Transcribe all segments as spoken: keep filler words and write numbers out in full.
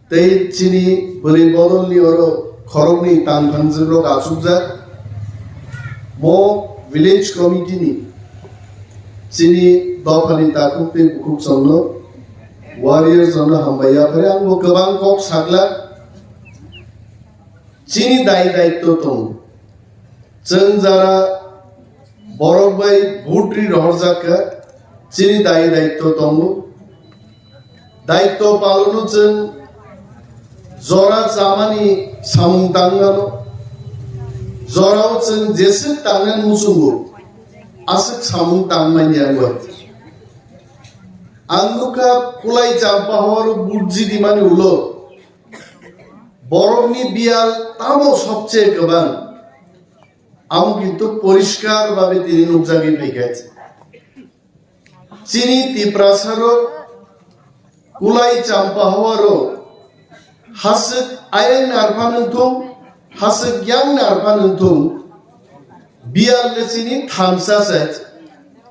Tei chini bwrwi bodolni oro khoroknwi tangthangjwkrok achukjak. Mo village committee ni chini dophani takhuk tei bukhuk chwngno, warriors chwngno hambai yaphari. Ang bo kwbang kok sakla. Chini dai daitto tongo. Chwng jara borok bai vote ri rohorjak kha, chini dai daitto tongo. Daitto palono chwng jora chamani samung tangmano, jorao chwng jeswk tangnani muchungo aswk samung tangmani ang bai. Ang nukha Kulai Champa horo vote jidimani ulo borokni biyal tamo sobse kwbang, amo kintu poriskar babe tini nukjagwi phaikha. Chini Tiprasarok Kulai Champa horo haswk ayang narpha nungthung, haswk yang narpha nungthung, biyal le chini thamsa se,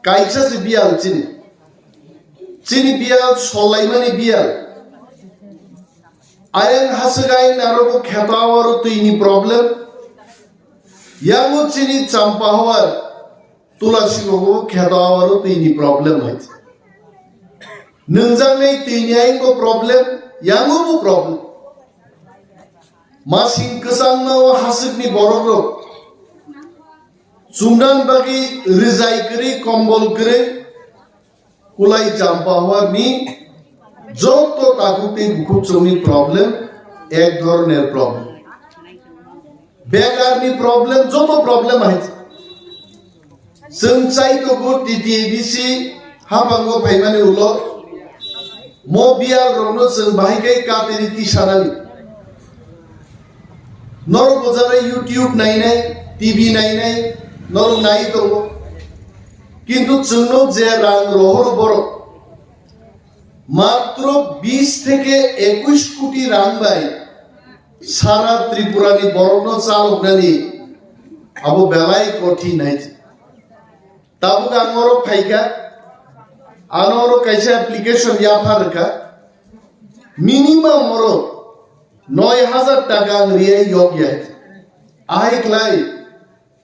kaisa se biyal chini. Chini biyal solaimani biyal. Ayang haswk ayang narogo kheto awaro twini problem. Yango chini Champa hawar Tulasi bogo kheto awaro twini problem hai. Nungjaknai twini ayangbo problem, yangobo problem. Masing kwchangma o haswkni borokrok chumdan bagwi rwjai kwrwi, kombol kwrwi, Kulai Champa hawar ni joto takhuk tei bukhuk chwngni problem ek dhoroner problem. Bekar ni problem, joto problem hai. Chwng chai tongo T T A D C haphango phaimani ulo mo biyal rokno chwng bahai khe katini tisanani. Norok bojara YouTube nainai, T V nainai, norok nai tongo. Kintu chwngno je rang rohoro borok, matro bis theke ekush koti rang bai sara Tripura ni borokno chaloknani abo belai kothin hai. Tabuk ang oro phaikha, ano oro kaisa application yapha rwkha, minimum oro noi hajar taka ang riyai yok ya. Ahai khlai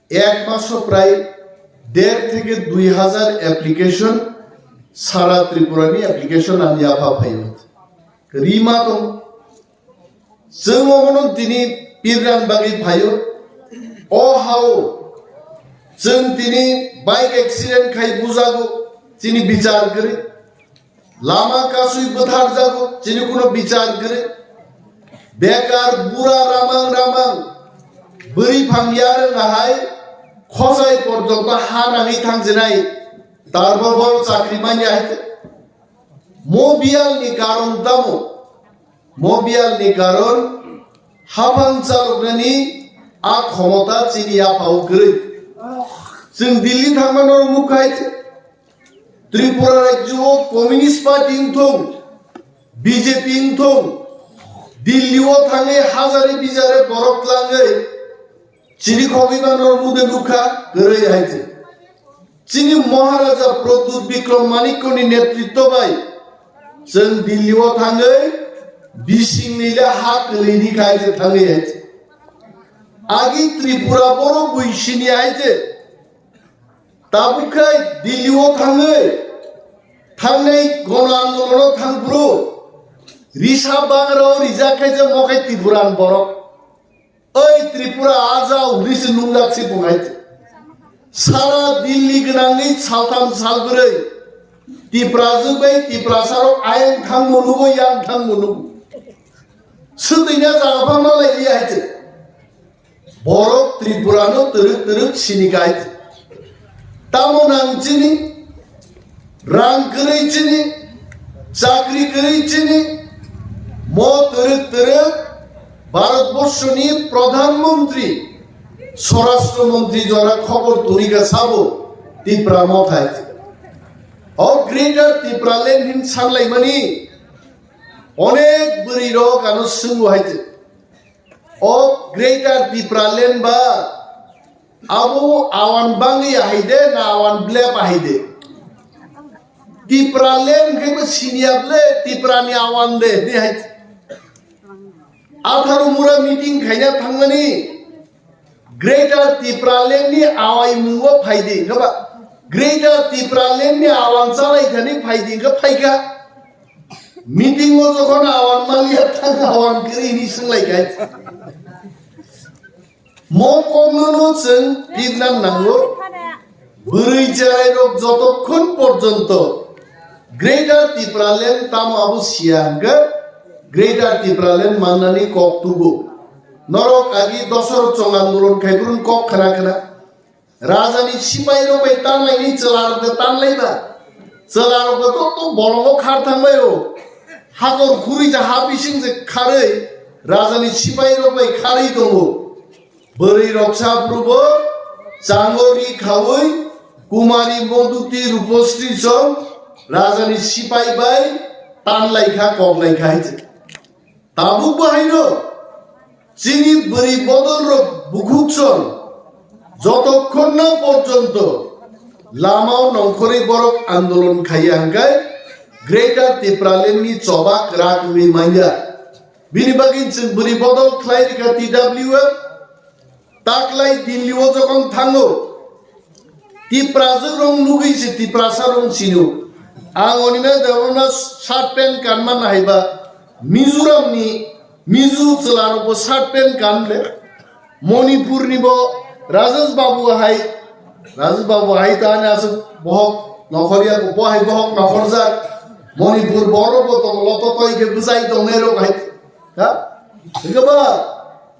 ek maso prai der theke dui hajar application sara Tripura ni application ang yapha phaio. Rima tong. Chwng omono tini pirnan bagwi phaio. O hao chwng tini bike accident khai bujago, chini bichar kwrwi. Lama kasui bwtharjago, chini kuno bichar kwrwi. Bekar bura ramang ramang bwrwi phang yarwng ahai khosai porjonto ha nangwi thangjinai tarbo bol chakri manya hai. Mo biyal ni karon tamo? Mo biyal ni karon haphang chaloknani a khomota chini yaphao kwrwi. Chwng Delhi thangma norok nukha hai se. Tripura rajyo o Communist Party wngthung, B J P wngthung, Delhi o thangwi hajare bijare borok tlangwi chini khogwi mano mude nukha kwrwi hai se. Chini Maharaja Pradyut Bikram Manikya ni netritto bai chwng Delhi o thangwi bising ni le ha kwlwi ni khai se thangwi hai se. Agi Tripura borok bui sini hai se. Tabuk khai Delhi o thangwi thangnai gono andolono thangphuru risa bagra o rijak khai je mokhai Tripura ni borok. Oi Tripura aja uri se nungjak se bungai. Sara Delhi gwnangwi saltham salbrwi Tiprajwk bai Tiprasarok ayang thangmo nugo, yang thangmo nugo. Swtwina jaga pha malai liya hai se. Borok Tripura no twrwk twrwk sini kai. Tamo nang chini, rang kwrwi chini, chakri kwrwi chini, mo twrwk twrwk Bharat Borshoni Pradhan Mantri, Swarashtra Mantri jora khobor tuni kha sabo Tipra Mothai. O Greater Tipraland hin sanlaimani onek bwrwi rok ano swngo hai se. O Greater Tipraland ba abo awan bangwi ahai de na awan blep ahai de? Tipraland khe bo siniya ble Tiprani awan de ni hai. Atharo mura meeting khaina thangmani Greater Tipraland ni awai mungo phaidi, haba Greater Tipraland ni awang chalai thani phaidi, haba phaika. Meeting o jokhon awang mangya thang awang kiri ni swnglai kai. Mo kokno no chwng pirna nango. Bwrwi cherairok jotokhon porjonto Greater Tipraland tamo abo siya hwnkhe Greater Tipraland mannani kok tugo. Norok agi Dosarot chwng andolon khai bwrwng kok khna khna. Rajani sipairok bai tanlaini chwlarokno tanlaiba. Chwlarokno to to bolongo khar thangbaio. Hakor khurui ja ha bising je kharwi rajani sipairok bai kharwi tongo. Bwrwi roksa phuru bo chango ri khaui Kumari Moduti Rupasri song rajani sipai bai tanlai kha, koklai kha hai se. Tabuk bo haino chini bwrwi bodol rok bukhuk song jotokhon na porjonto lamao nongkhorwi borok andolon khaiya hwnkhe Greater Tipraland ni choba kwrak wngwi manya. Bini bagwi chwng bwrwi bodol khlai rikha T W F. Taklai Delhi o jokhon thango, Tiprasa rong nugwi se Tiprasa rong sino. Ang onina debona shirt pant kanma nahaiba Mizoram ni Mizo chwla rok bo shirt pant kan le. Manipur ni bo Rajesh Babu hai, Rajesh Babu hai ta ani aswk bohok nokhorya, bo hai bohok nokhorjak. Manipur borok bo tong loto toi khe bwsai tongnai rok hai. Ha? Hingke ba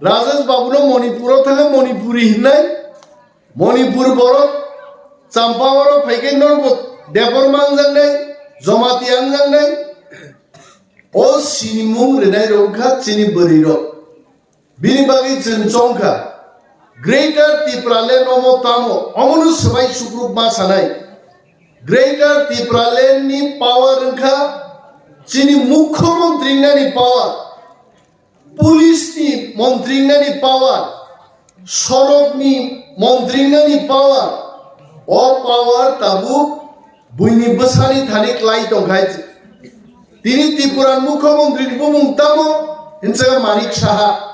Rajesh Babu no Manipur o thangwi Manipuri hinai. Manipur borok Champawaro phaikhe norbo Debbarma wngjaknai, Jamatia wngjaknai. O sinimung rinai rok wngkha chini bwrwi rok. Bini bagwi chwng chongkha. Greater Tipraland omo tamo, omono swbai sukruk ma sanai. Greater Tipraland ni power wngkha chini Mukhyamantri wngnani power. Police ni montri wngnani power, sorok ni montri wngnani power, o power tabuk buini bwsani thani klai tongkhai. Tini Tripura Mukhyamantri ni bumung tamo hinsa Manik Saha.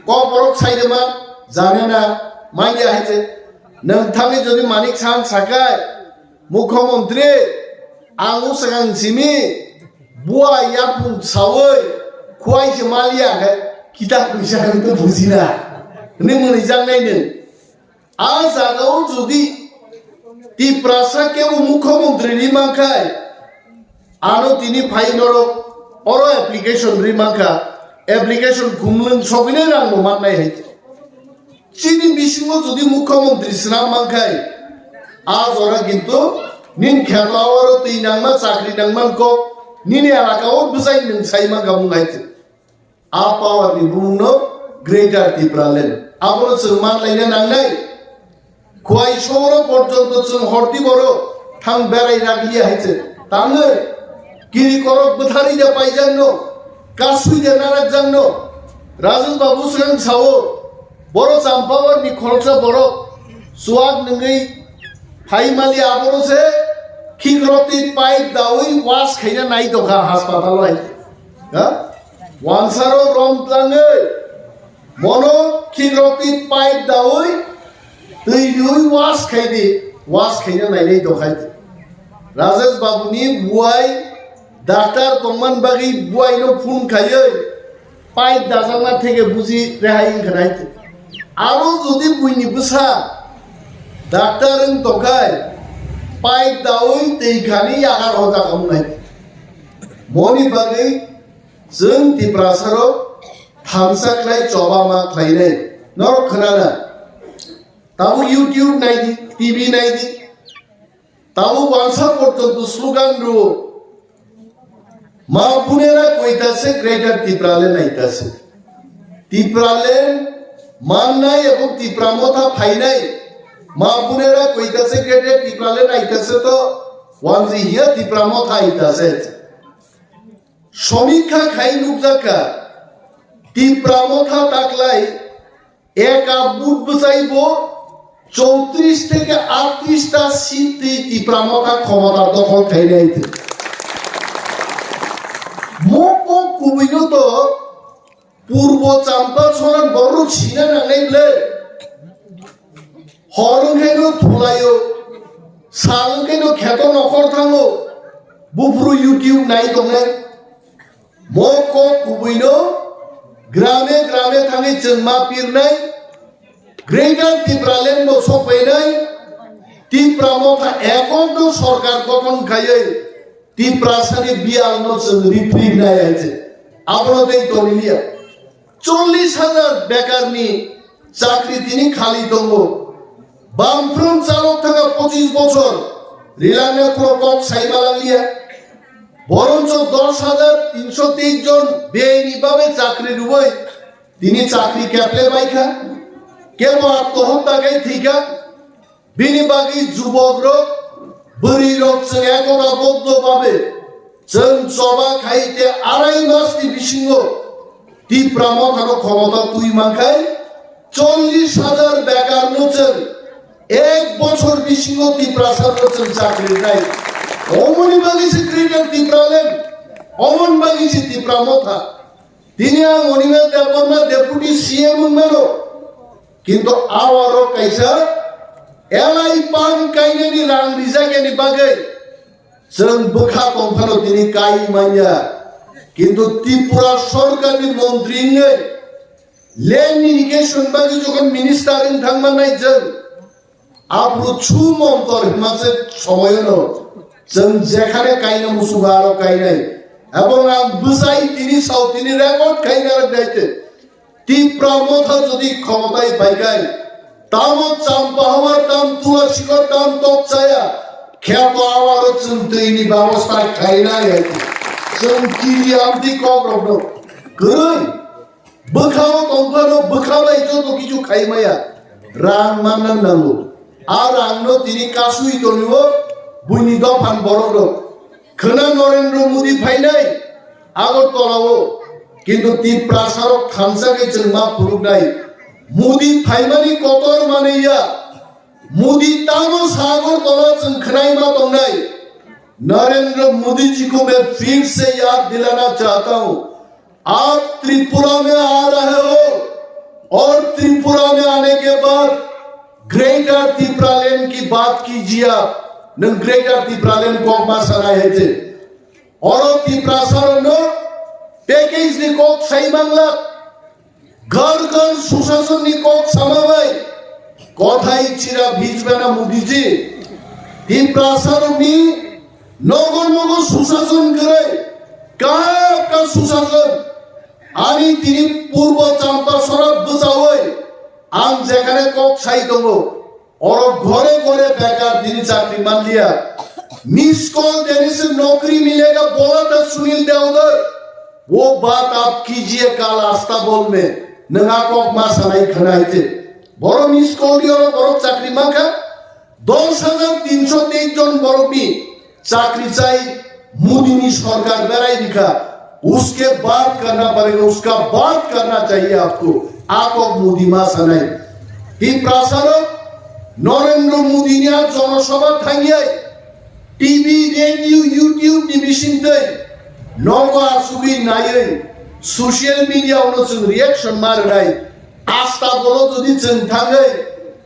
Kokborok saidema janena manya hai se. Nwng thangwi jodi Manik Saha sakai, Mukhyamantri, ang usakang simi, bua yapung sawi, khuai se maliya khe, kita kuisa khe to bujina. Hwnwi mwnwi jaknai nwng. A jagao jodi Tiprasa kebo Mukhyamantri ri mankhai, ano tini phai norok oro application ri mankha, application khumlwng sogwinai rang bo mannai hai. Chini bisingo jodi Mukhyamantri swnam mankhai, a jora kintu nini kheto oro twi nangma, chakri nangma kok, nini elaka o bwsai nwng sai mankha mung hai se. A power ni bumung no Greater Tipraland. Abono chwng manlaina nangnai. Khuai soro porjonto chwng horti boro thang berai ragliya hai se. Tangwi kiri korok bwtharwi de paijak no, kasui de narak jak no. Rajesh Babu swkang sao, boro Champawar ni kholsa borok chuak nwngwi phai mali abono se khikrok twi pipe dawi wash khaina nai tongkha hospital o hai. Ha? Wansaro rom tlangwi mono khikrok twi pipe dawi twi riwi wash khai di, wash khaina nainai dokhai di. Rajesh Babu ni buai doctor tongman bagwi buai no phone khaiwi pipe dajakma theke buji rehai wngkha nai di. Aro jodi buini bwsa doctor wng tongkhai pipe dawi twi khani yagar hoja khamu nai di. Moni bagwi chwng Tiprasa rok thansa khlai choba ma khlainai. Norok khwnana. Tabuk YouTube naidi, T V naidi. Tabuk wansa porjonto slogan rwo. Ma bunera koita se Greater Tipraland naita se. Tipraland mannai ebong Tipra motha phainai. Ma bunera koita se Greater Tipraland naita se to wanji hiya Tipra motha aita se. Somikha khai nukjakha, Tipra motha taklai eka but bwsai bo chowtris theke aatris ta seat twi Tipra motha khomota dokhol khainai twi. Mokok kubui no to Purbo Champa soran borok sina nangnai ble. Hor wngkhe no thulaio, sal wngkhe no kheto nokhor thango. Buphuru YouTube nai tongnai. Mo kok kubui no grame grame thangwi chwng ma pirnai. Greater Tipraland bo sokpainai. Tipra Motha ekok no sorkar gothon khaiwi Tiprasani biyal no chwng ripri wngnai hai se. Abono tei tonglia. Chollish hajar bekarni chakri tini khali tongo. Bamfront chalok thangkha pochis bochor. Rilangna khoro kok sai malanglia. Boroncho dos hajar tinsho teis jon beini babe chakri rwui tini chakri keple baikha. Kebo atmohotta khai thwikha. Bini bagwi jubokrok, bwrwirok chwng ekota boddo babe chwng choba khai te arai masni bisingo Tipra Mothano khomota twi mankhai chollish hajar bekarno chwng ek bochor bisingo Tiprasarno chwng chakri rwnai. Omoni bagwi se Greater Tipraland, omoni bagwi se Tipra Motha. Tini ang Animesh Debbarma Deputy C M wngmano. Kintu awarok kaisa L I pump kainani rang rijakya ni bagwi chwng bwkha tongphano tini kai manya. Kintu Tripura sorkarni montri wngwi land irrigation bagwi jokhon minister wng thangma nai chwng, aphuru chu montor hwnma se somoyono chwng jekhane kaina muchungo aro kainai. Ebong ang bwsai tini sao tini record khaina rwknai te. Tipra Motha jodi khomotai paikai, tamo Champahawar, tam Tulasikor, tam Tokchaya, kheto awaro chwng twini babosta khainai hai. Chwng kiri amtwi kokrokno kwrwi. Bwkhao tongphano bwkha bai joto kichu khaimaya. Rang manna nango. A rangno tini kasui tongo buini dophan borokrok. Khwna Narendra Modi phainai Agartala-o, kintu Tiprasarok thansa khe chwng ma phunuknai. Modi phaimani kotor manwi ya. Modi tamo sa Agartala chwng khwnai ma tongnai. Narendra मोदी जी को मैं फिर से याद दिलाना चाहता हूँ, आप त्रिपुरा में आ रहे हो और त्रिपुरा में आने के बाद ग्रेटर तिप्रालैंड की बात कीजिए। आप नंग ग्रेटर तिप्रालैंड kokma sanai hai te. Oro Tiprasarokno package ni kok sai mangla. Ghar ghar susasonni kok sama bai kothai chira bhijbana Modiji. Tiprasarokni nogo nogo susason kwrwi, kaham kha susason. Ani tini Purbo Champasora bwchaui ang jekhane kok sai tongo, oro ghore ghore bekar tini chakri manliya. Miss call denise nokri milega bola tha Sunil Devdar. वो बात आप कीजिए कल अस्ताबल में, nwng a kok ma sanai khwna hai te. Borok ni school ni oro borok chakri mankha, dos hajar tinsho teis jon borok ni chakri chai Modi ni sorkar berai rikha, uske baad karna padega, uska baad karna chahiye aapko, a kok Modi ma sanai. Tiprasa rok Narendra Modi ni a jonosabha thangyai, T V, radio, YouTube ni bisingtwi nogo achugwi naiwi social media ono chwng reaction ma rwnai. Asta bolo jodi chwng thangwi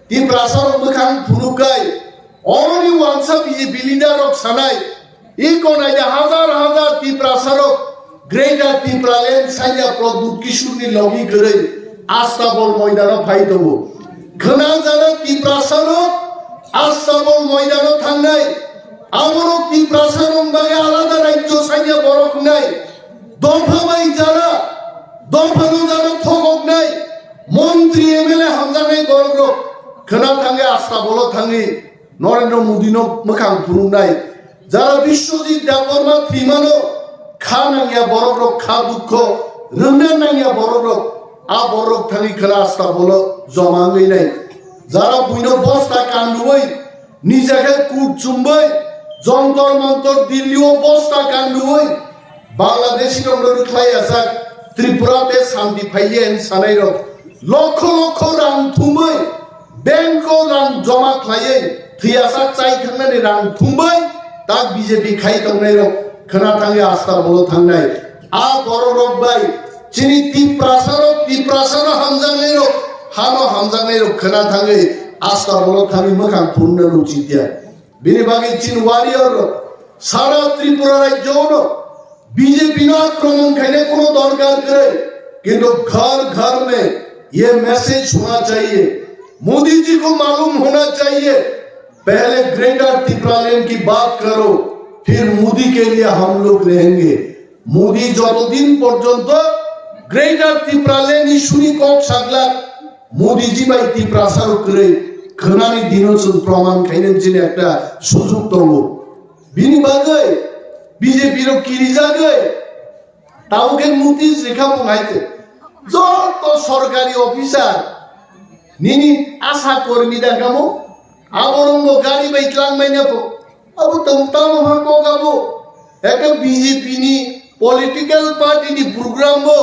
Tiprasa rok mwkhang phunukkai, oroni uansa B J P leader rok sanai, iko naida hajar hajar Tiprasa rok Greater Tipraland sanya Pradyut Kishore ni logi kwrwi Astabol moidano phai tongo. Khwnajana Tiprasano Astabol moidano thangnai. Abono Tiprasano bagwi alada rajyo sanya borok wngnai. Dopha bai jana, dophano jana thokoknai. Montri M L A hamjaknai borok rok khwna thangwi Astabolo thangwi Narendra Modi no mwkhang phunuknai, jara Biswajit Debbarma thwimano kha nangya borok rok, kha dukho rwngna nangya borok rok, a borok thangwi khwna Astabolo joma wngwi nai. Jara buino bosta kanduwi, nija khe kut chumbai, Jontor Montor Delhi o bosta kanduwi, Bangladeshi rok no rwkhlai ajak, Tripura te santi phaiye hin sanai rok. Lokho lokho rang thumwi, bank o rang joma khlaiwi, thwiyasak chai thangnani rang thumwi, tak B J P khai tongnai rok khwna thangwi Astabolo thangnai. A borok rok bai Chini Tiprasarok, Tiprasano hamjaknairok, hano hamjaknairok khwna thangwi asta bolok thangwi mwkhang phunukna nuchikya. Bini bagwi chini warrior rok sara Tripura rajyo no B J P no akromon khaina kuno dorkar kwrwi, kintu ghar ghar mein ye message hona chahiye, Modi ji ko malum hona chahiye, pehle Greater Tipraland ki baat karo, phir Modi ke liye hum log rahenge. Modi jotodin porjonto Greater Tipraland ni suni kok saglak, Modi ji bai Tiprasa rok kwrwi khwnani dino chwng proman khaina chini ekta sujug tongo. Bini bagwi B J P rok kirijagwi tabuk khe notice rikha bung hai khe. Joto sorkari officer nini asha kormi da kamo, aborok bo gari bai tlang mai na po. Abo tong tamo ha kok abo. Ekta B J P ni political party ni program bo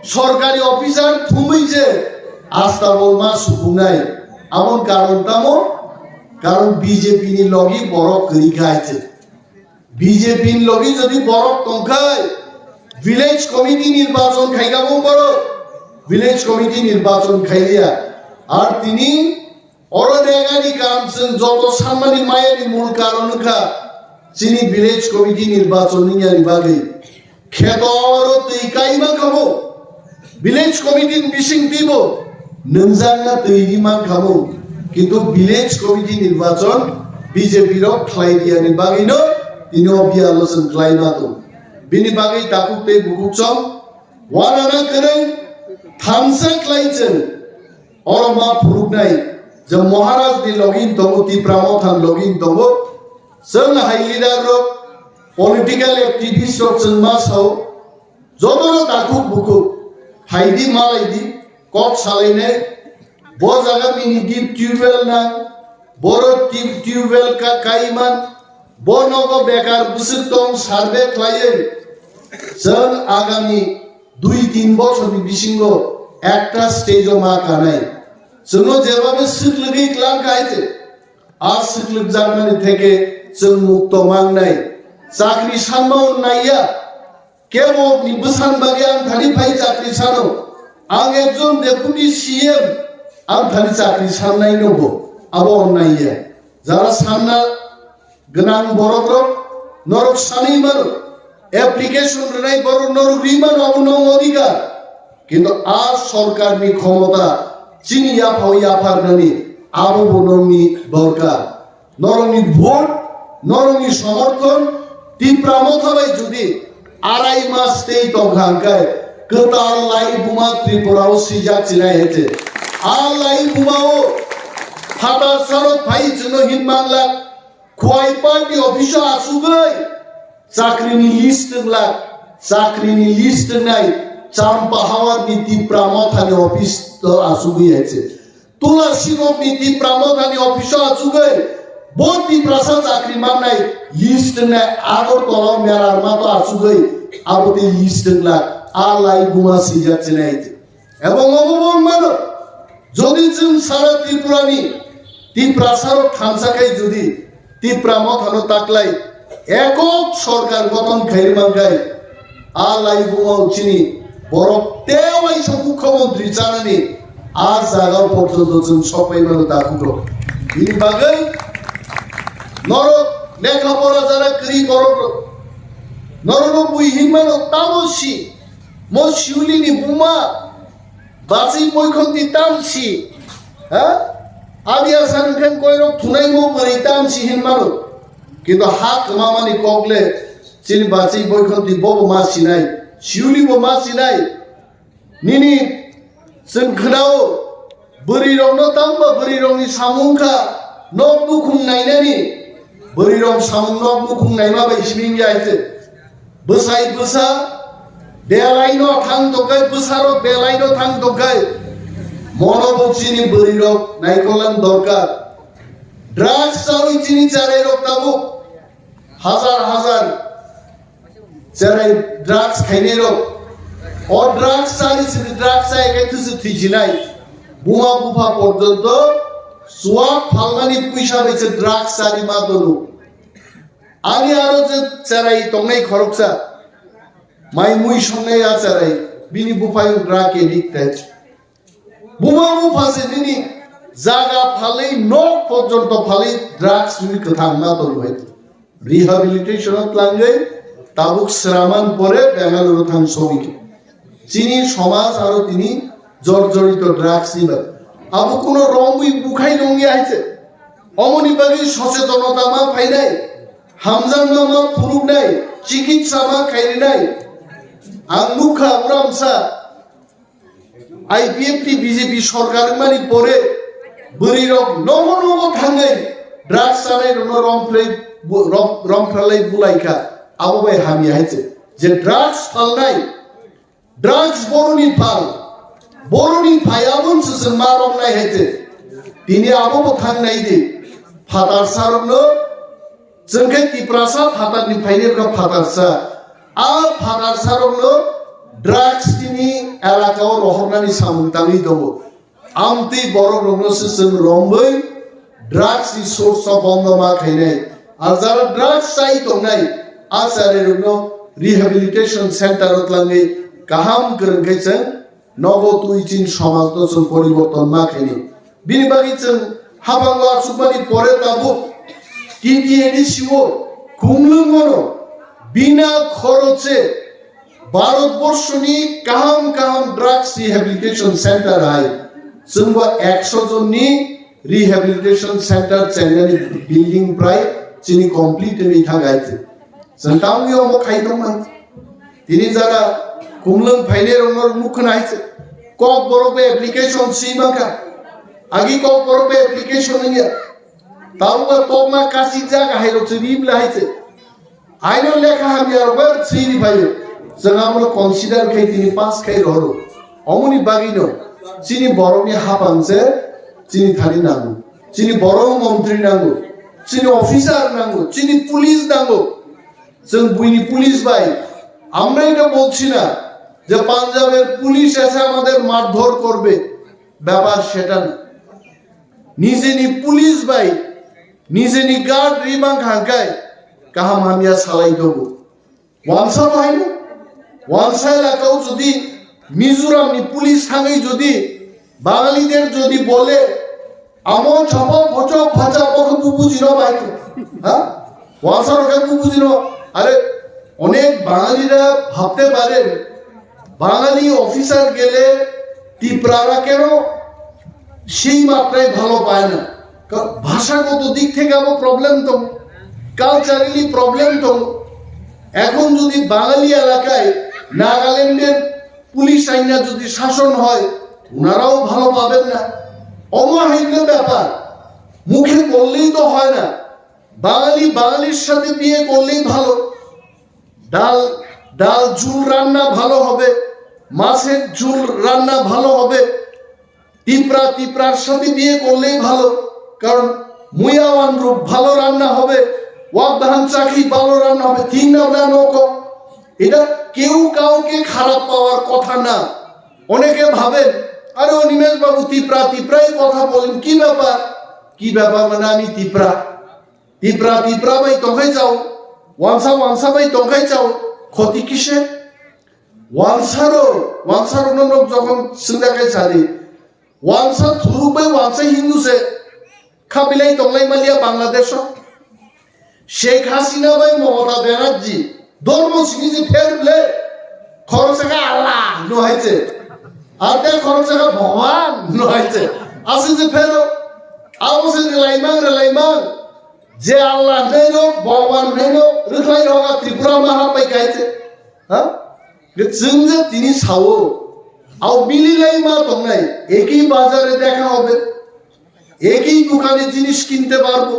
sorkari officer thumui je asta bolma sukunai. Abon karon tamo? Karon B J P ni logi borok kwrwi kha hai se. B J P ni logi jodi borok tongkhai, village committee nirbachon khaikha bo borok, village committee nirbachon khaiya. Ar tini oro regani kam chwng joto sanmani mayani mul karon wngkha chini village committee nirbachon wngyani bagwi. Kheto oro twi kai mankha bo, village committee ni bising twi bo nwngjakna twi ri mankha bo, kintu village committee nirbachon B J P rok khlai riyani bagwino tini o biyalo chwng khlai ma tongo. Bini bagwi takhuk tei bukhuk chwng wanana kwrwng thansa khlai chwng. Oro ma phunuknai je Maharaj ni login tongo, Tipra Motha ni login tongo. Chwng hai leader rok, political activist rok chwng ma sao, jotono takhuk bukhuk, phaidi malaidi, kok salainai, bo jaga mini deep tubewell nang, boro deep tubewell ka-, kaiman, bo nogo bekar bwswk tong survey khlaiwi, chwng agami dui tin bochorni bisingo ekta stage o ma kanai. Chwngno jebabe swklwgwi klang kha hai se, a swklwkjakmani theke chwng mukto mangnai. Chakri sanma onnaiya, kebo ni bwsan bagwi ang thani phai chakri sano. Ang ekjon deputy C M, ang thani chakri sannai nobo, abo onnaiya. Jara sanna gwnang borok rok norok sanwi mano, application rwnai borok norok ri mano, abo nong odhikar. Kintu a sorkarni khomota chini yaphao yapharnani abo bo nongni dorkar. Norokni vote, norokni somorthon, Tipra Motha bai jodi arai mas tei tongkha hwnkhe kwtal lai buma Tripura o swijak chinai hete. A lai buma o phatar sarok phai chwngno hin mangla. Khwai party office o achugwi chakrini list wnglak, chakrini list wngnai Champa Hawar ni Tipra Motha ni office o achugwi hai se. Tula Singhok ni Tipra Motha ni office o achugwi bo Tiprasa chakri mannai list wngnai Agartala o Merarma to achugwi abo tei list wnglak a lai buma swijak chinai. Ebong obo bo mano, jodi chwng sara Tripura ni Tiprasa rok thansa khai jodi Tipra Motha no taklai ekok sorkar gothon khai rwmang khai, a lai buma o chini borok tei waisa mukhyamantri chanani a jaga porjonto chwng sokpai mano takhuk rok. Bini bagwi norok lekha pora jara kwrwi borok rok, norok no bui hinmano tamo si. Mo Siuli ni buma bachwi poikhonti tamsi, ha? Abi asan khe koirok thunai mo bwrwi tamsi hin mano. Kintu ha kwmamani kok le chini bachwi poikhonti bobo ma sinai, Siuli bo ma sinai. Nini chwng khwnao. Bwrwirokno tangba bwrwirokni samung kha nok nukhung nainani. Bwrwirok samung nok nukhung naima bai simi wngya hai se. Bwsai bwsa belaino thang tongkhai, bwsarok belaino thang tongkhai. Mono bo chini bwrwirok naikolan dorkar. Drugs chawi chini cherairok tabuk hazar hazar cherai drugs khainai rok. O drugs chari sini drugs chai khe thusu thwijinai. Buma bupha porjonto swak phalmani puisa bai se drugs chari ma dono. Ani aro je cherai tongnai khoroksa. Mai mui songnai a cherai. Bini buphai wng drug addict hai. Buma bupha se nini jaga phalwi nok porjonto phalwi drugs ni kwthang ma tongwi hai. Rehabilitation o tlangwi tabuk swraman pore Bengaluru thang sogwi. Chini somaj aro tini jorjorito drugs ni bai. Abo kuno romwi bukhai nongya hai se. Omoni bagwi sochetonota ma phainai, hamjakma ma phunuknai, chikitsa ma khairinai. Ang nukha uramsa I P F T B J P sorkar wngmani pore bwrwirok nogo nogo thangwi drugs chanairokno romphrai bu-, rom-, romphrailai bulaikha. Abo bai hamya hai se. Je drugs phalnai, drugs boroni phal, boroni phai aboni se chwng ma romnai hai se. Tini abo bo thangnai di. Phatarsarokno, chwng khe Tiprasa phatarni phainai rokno phatarsa. A phatarsarokno drugs tini elaka o rohornani samung tangwi tongo. Amtwi borok rokno se chwng romwi drugs ni source o bondo ma khainai. Ar jara drugs chai tongnai, a chari rokno rehabilitation center o tlangwi kaham kwrwng khe chwng nogo twi chini somaj no chwng poriborton ma khainai. Bini bagwi chwng habango achukmani pore tabuk T T A D C o Khumlwng o no bina khoroche Bharat borshoni kaham kaham drugs rehabilitation center hai chwngbo ekso jonni rehabilitation center chengnani building prai chini complete wngwi thang hai se. Chwng tamni omo khai tongmai. Tini jara Khumlwng phainai rokno nukha hai se. Kok borok bo application swi mankha. Agi kok borok bo application wngya. Tabukbo tokma kasijak hai rok se ri bla hai se. Aino lekha hamya rok bai swi ri phaio. Chwng amo consider khai tini pass khai rohoro. Omoni bagwino chini borokni hapang se chini thani nango. Chini borok montri nango. Chini officer nango. Chini police nango. Chwng buini police bai. আমরা এটা বলছি না যে পাঞ্জাবের পুলিশ এসে আমাদের মারধর করবে, ব্যাপার সেটা না। নিজেনি পুলিশ bai, নিজেনি গার্ড রিমাং খাঙ্কাই, kaham hamya salai dogo. Wansa bahaino, wansa elakao jodi Mizoramni police thangwi jodi Bangalide jodi bole, amo chapa phocha phacha bokhe bu bujino bai khe. Ha? Wansa rokhe bu bujino. Are onek Bangalira bhabte paren, Bangali officer gele Tiprara keno সেই মাত্রায় ভালো পায় না। কারণ ভাষাগত দিক থেকে আবার প্রবলেম তো, কালচারালি প্রবলেম তো। এখন যদি বাঙালি এলাকায় নাগাল্যান্ডের পুলিশ আইনা যদি শাসন হয়, ওনারাও ভালো পাবেন না। অমহাইন্য ব্যাপার, মুখে বললেই তো হয় না। বাঙালি বাঙালির সাথে বিয়ে করলেই ভালো। ডাল, ডাল ঝুল রান্না ভালো হবে, মাছের ঝুল রান্না ভালো হবে। তিপ্রা তিপ্রার সাথে বিয়ে করলেই ভালো, কারণ মুয়াওয়ান রূপ ভালো রান্না হবে, ওয়াকদাহান চাকরি ভালো রান্না হবে, ঠিক না? ওটা নৌকো, এটা কেউ কাউকে খারাপ পাওয়ার কথা না। অনেকে ভাবেন, "আরে, ও নিমেশ বাবু তিপ্রা তিপ্রাই কথা বলেন, কি ব্যাপার?" কি ব্যাপার মানে আমি তিপ্রা? তিপ্রা তিপ্রা ভাই তখন যাও, ওয়ানসা ওয়ানসা ভাই তখন যাও, ক্ষতি কিসে? Wansaro, wansaro no nok jokon sengjakai sadi. Wansa thuruk bai wansa Hindu se khabilai tonglai malia Bangladesh o. Sheikh Hasina bai Mamata Banerjee dormo sini je pher ble khorok saka Allah no hai se. Ate khorok saka Bhagwan no hai se. Asi je phero. Abo se relaimang relaimang. Je Allah hwnwi no, Bhagwan hwnwi no, rwkhlai roga Tripura ma happai kaiche. Ha? Chwng je tini sao, au mililai ma tongnai, ekhi bazare dekha hobe, ekhi dukane jinis kinte parbo,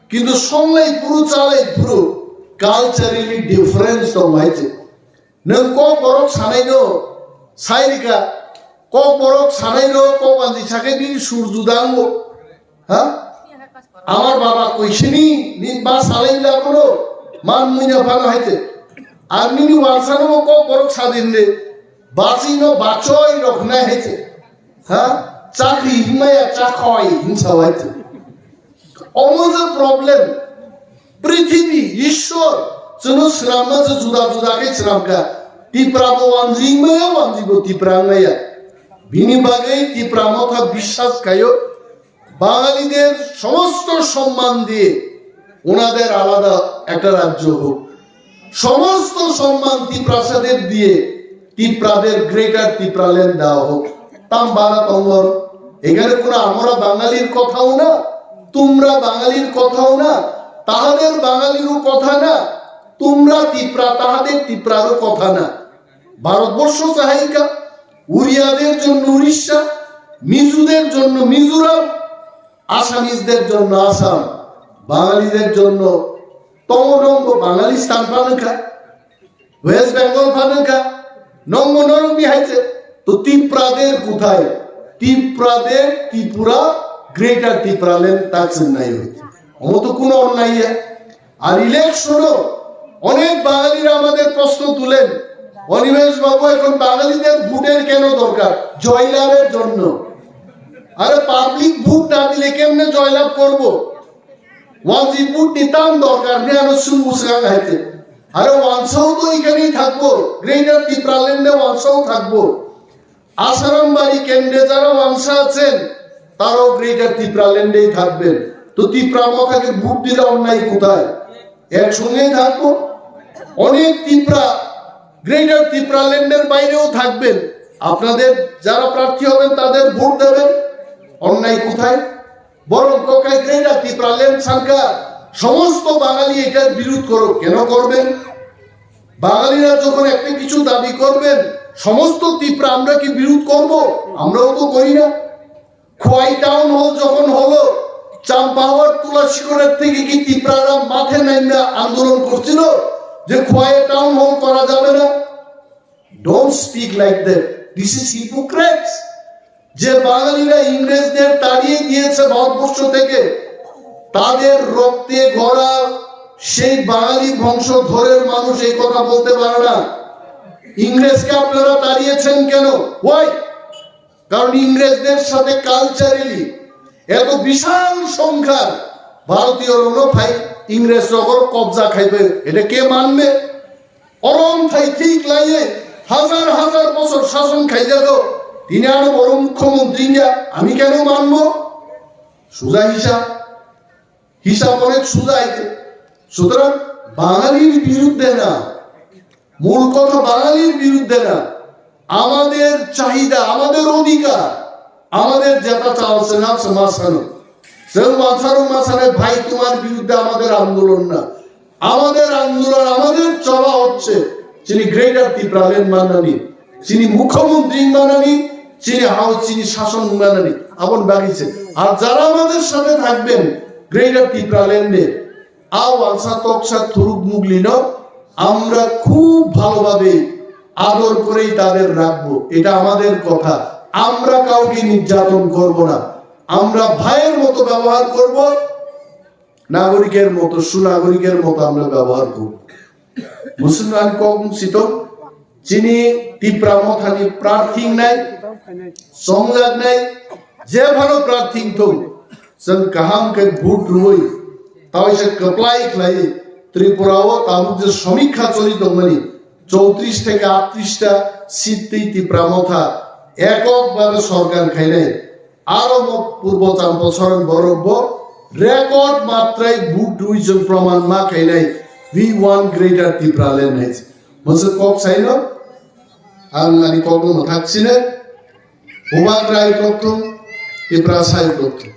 kintu songlai phuru, chalai phuru, culturally difference tong hai se. Nwng kok borok sanai no sai rika, kok borok sanai no kok anji sakai bini sur juda ango. Ha? Amar baba koisini ni ba salai la kono man muina phano haite. Ar nini wansano kok borok sadin de basi no bachoi rok nai haite. Ha? Chakri himaya chakoi hinsa haite. Omo je problem. Prithibi, Ishwar, chwngno swnamma se juda juda khe swnamkha. Tipra bo wanjwi wngmaya, wanjwi bo Tipra wngmaya. Bini bagwi Tipra motha biswas khaio, Bangalide somosto somman diye onader alada ekta rajyo hok, somosto somman Tiprasade diye Tiprader Greater Tipraland dewa hok. Tam bana tongor, এখানে কোনো আমরা বাঙালির কথাও না, তোমরা বাঙালির কথাও না, তাহাদের বাঙালিরও কথা না, তোমরা তিপ্রা, তাহাদের তিপ্রারও কথা না। ভারতবর্ষ চাহিকা, উড়িয়াদের জন্য উড়িষ্যা, মিজুদের জন্য মিজোরাম, আসামিজদের জন্য আসাম, বাঙালিদের জন্য তমনঙ্গ বাঙালিস্তান পানকা, West Bengal পানকা, নঙ্গ নরম বিহাইছে। তো তিপ্রাদের কোথায়? তিপ্রাদের ত্রিপুরা, গ্রেটার ত্রিপুরাল্যান্ড তার চেন্নাই হইতে। অমত কোনো অন্যায় নেই। আর ইলেকশনও অনেক বাঙালিরা আমাদের প্রশ্ন তুলেন, "অনিমেষ বাবু, এখন বাঙালিদের ভোটের কেন দরকার?" জয়লাভের জন্য। আরে, পাবলিক ভোট না দিলে কেমনে জয়লাভ করব? ওয়ানসি ভোট নিতাম দরকার নেই, আমি শুনবো সেখানে হাইতে। আরে, ওয়ানসাও তো এখানেই থাকবো, গ্রেটার ত্রিপুরাল্যান্ডে ওয়ানসাও থাকবো। আসারাম বাড়ি কেন্দ্রে যারা ওয়ানসা আছেন, তারাও গ্রেটার ত্রিপুরাল্যান্ডেই থাকবেন। তো তিপ্রা মথাকে ভোট দিলে অন্যায় কোথায়? একসঙ্গেই থাকবো। অনেক তিপ্রা গ্রেটার ত্রিপুরাল্যান্ডের বাইরেও থাকবেন। আপনাদের যারা প্রার্থী হবেন, তাদের ভোট দেবেন। অন্যায় কোথায়? বরং কোকাই গ্রেটার ত্রিপুরাল্যান্ড সরকার সমস্ত বাঙালি এটার বিরোধ করো, কেন করবেন? বাঙালিরা যখন একটা কিছু দাবি করবেন, সমস্ত তিপ্রা আমরা কি বিরোধ করব? আমরাও তো করি না। খোয়াই টাউন হল যখন হলো, চাম্পাহাওয়ার তুলাসিগড়ের থেকে কি তিপ্রারা মাঠে নামিয়া আন্দোলন করছিল যে খোয়াই টাউন হল করা যাবে না? Don't speak like that. This is hypocrites. যে বাঙালিরা ইংরেজদের তাড়িয়ে দিয়েছে ভারতবর্ষ থেকে, তাদের রক্তে গড়া সেই বাঙালি বংশধরের মানুষ এই কথা বলতে পারে না। ইংরেজকে আপনারা তাড়িয়েছেন কেন? Why? কারণ ইংরেজদের সাথে কালচারালি এত বিশাল সংখ্যার ভারতীয় রণফাই ইংরেজ নগর কবজা খাইবে, এটা কে মানবে? অরম থাই ঠিক লাইয়ে হাজার হাজার বছর শাসন খাইজাগো, তিনি আরো বড় মুখ্যমন্ত্রী ইয়া, আমি কেন মানবো? সুজা হিসাব, হিসাব অনেক সুজা আইছে। সুতরাং বাঙালির বিরুদ্ধে না, মূল কথা বাঙালির বিরুদ্ধে না, আমাদের চাহিদা, আমাদের অধিকার, আমাদের যেটা চাওয়া আছে না, সে মাসানো। সে মাসানো, মাসানো, ভাই, তোমার বিরুদ্ধে আমাদের আন্দোলন না। আমাদের আন্দোলন, আমাদের চাওয়া হচ্ছে, যিনি গ্রেটার ত্রিপুরাল্যান্ড মানানি, যিনি মুখ্যমন্ত্রী মানানি, যিনি হাউস, যিনি শাসন মানানি, আবন বাগিছে। আর যারা আমাদের সাথে থাকবেন গ্রেটার ত্রিপুরাল্যান্ডে, আ ওয়ালসা তকসা থুরুক মুগলিনো আমরা খুব ভালোভাবে আদর করেই তাদের রাখবো, এটা আমাদের কথা। আমরা কাউকে নির্যাতন করব না, আমরা ভাইয়ের মতো ব্যবহার করব, নাগরিকের মতো, সুনাগরিকের মতো আমরা ব্যবহার করব। মুসলমান কম সিত যিনি ত্রিপুরা মথানি প্রার্থী নাই, সংলাপ নাই, যে ভালো প্রার্থী তো, সন কাহাম কে ভোট রুই, তাই সে কপ্লাই খ্লাই, ত্রিপুরাও তাবুক যে সমীক্ষা চলিত মানে, চৌত্রিশ থেকে আটত্রিশটা সিট ত্রিপুরা মথা এককভাবে সরকার খাইলে, আরো ম-, পূর্ব চাম্পাসরণ বরক ব রেকর্ড মাত্রায় ভোট রুইজন প্রমাণ মা খাইনাই, we want greater Tipraland নাইছে। মনসে কক সাইনো, ang ani kokno mwthak sine, Bubagra ai kokthum, Tiprasa ai kokthum.